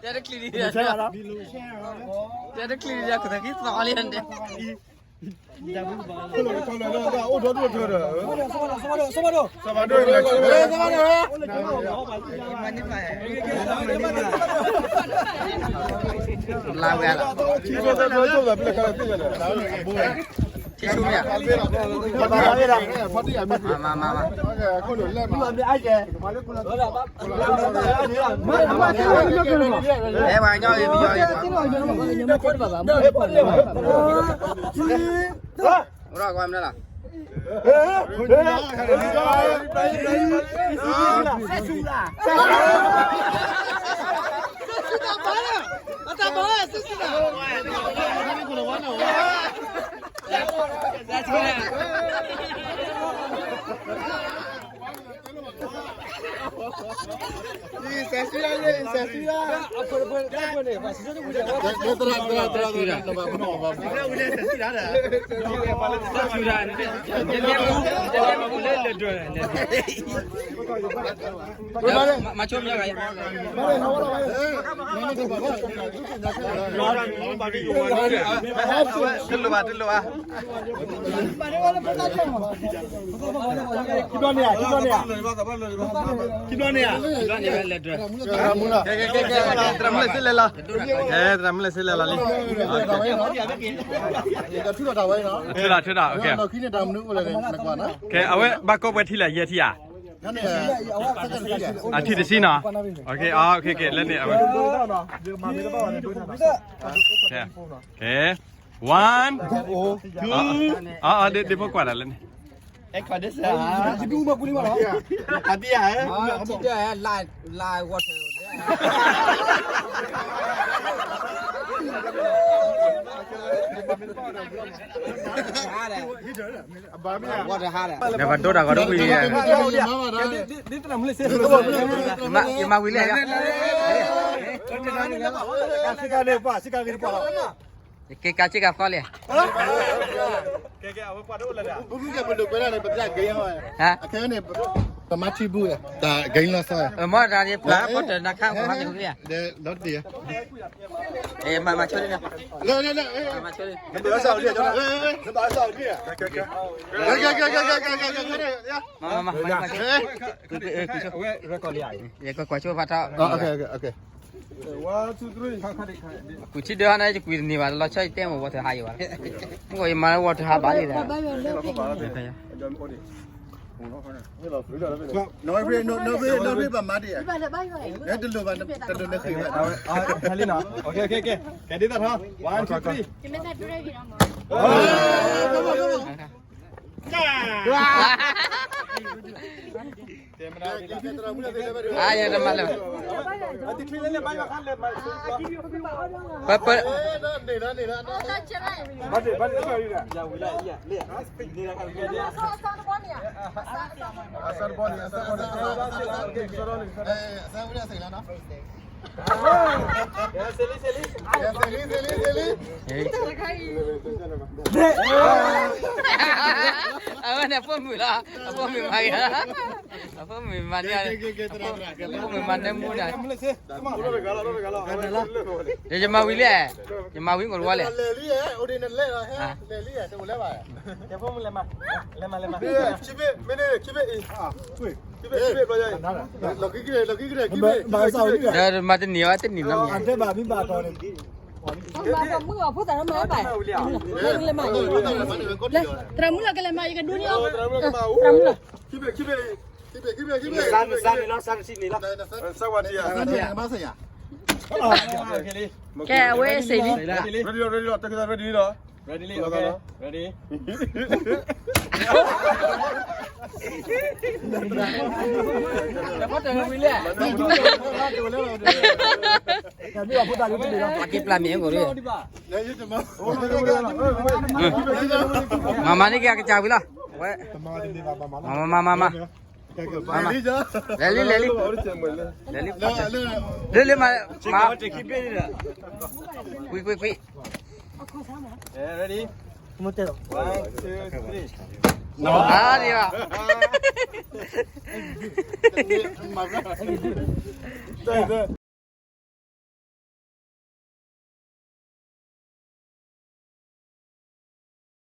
တဲတချံၣ်ဒံး, တဲတချံၣ်ဒံး ကသးခံသီလံန့ၣ် အိၣ်ဒီးဒိၣ်ထၢဒီး လါဝဲလီၤ ထံဆူမ့ၢ်ဧါ, မၤမၤမၤမၤ အဲ ပှၤကညီအံၤ ပယီၤအံၤ အိၣ်ဒီးကွၢ်မနုၤလီၤ, မၤဆိမ့ၢ်ဂၤ, တလိၣ်ဘၣ် တလိၣ်ဘၣ် ခံဘျီန့ၣ်ဧါ, ခံဘျီန့ၣ်ဧါ, ခံဘျီန့ၣ်ဧါ, လဲၤဒွဲၣ်, ကဲ ကဲ ကဲ ကဲ သရၣ်မုၣ်လၢစ့လဲၤလီၤ, ကဲ သရၣ်မုၣ်လၢစ့လဲၤလီၤလံ, ထုးဒီး ထုးဒီး, ကဲ အဝဲဘၣ်ကိးပှဲၤထံလၢယဲၢ်ထံဧါ, အထံၣ်တဆံနီၤ, ကဲ လဲန့ၣ်အဝဲ ကဲ one, two, အဒ့ဖိကွၢ်တၢ်လၢန့ၣ်, ဒီးပဒိတၢ်ဂီၤဒိဝံၤ, ယမၤဝံၤလံ, ကဲ ကဲ ကဲ ပဒိကွဲးဒၣ်န့ၣ် ပပြဂ့ၤဟီ, အခဲန့ၣ် ပမၤထံဘူၣ်, တၢ်ဂ့ၤလီၤစီ, မ့ၢ်တၢ်န့ၣ် ပျၢ်ပီတၢ်နၤခါ ပှၤဟီန့ၣ်ဝံၤလံ, ဒီး မၤဆိလံ, မၤဆိလံ, မၤ မၤ မၤ ကွၢ်ဆိဖးထီၣ်, ကွၢ်ထံဒၢဟီန့ၣ် ယကွံာ်တန့ၢ်ဘၣ် လီၤဆီယတဲမ့ၢ် water ဟးယံၤဘၣ်, မ့ၢ်ယမၤလၢ water ဟးဘၣ်လံဒီး, နီၣ်ရ့ၣ်ဘၣ်မၤဒံးဧါ, တလိၣ်ဘၣ်, တလိၣ်နဃ့ဘၣ်, ကဲဒ်သိးထီၣ် one, two, three, အါ ယတမၤလၢၤဘၣ်, ပ ပ အဝဲန့ၣ်အဖိမုၣ်လီၤ, အဖိမုၣ်မၤဂ့ၤ, အဖိမုၣ်မၤန့ၢ်, အဖိမုၣ်မၤနၢမူန့ၣ်, ယမၤဝံၤလံ, ယမၤဝံၤ ငိၢ်တဝီလဲၣ်, ဒီးမၤတန့ၢ်အီၤတန့ၢ်နီတမံၤ, သရၣ်မုၣ်လီၤကလဲၤမၤ ယကဒိးန့ၢ်အီၤ, သရၣ်မုၣ်လီၤ, ကဲ အဝဲစ့ၢ်လံ, ready လီၤ, ready လီၤ, ready လီၤ, ready လီၤ, ready လီၤ, ready လီၤ, ready လီၤ, တၢ်ဖီတၢ်ဝံၤလဲၣ်, ပှၤက့ၤပျၢ်မ့ၢ်အကိၣ်လံ, မၤမၤန့ၢ်က့ၤအကစၢ်ဝံၤလီၤ, ဝဲ, မၤမၤမၤမၤ လဲၤလံ လဲၤလံ လဲၤလံ လၢလၢမၤ မၤ ကွံာ်ကွံာ်ကွံာ် ready, one, two, three, နၤဒံးဘၣ်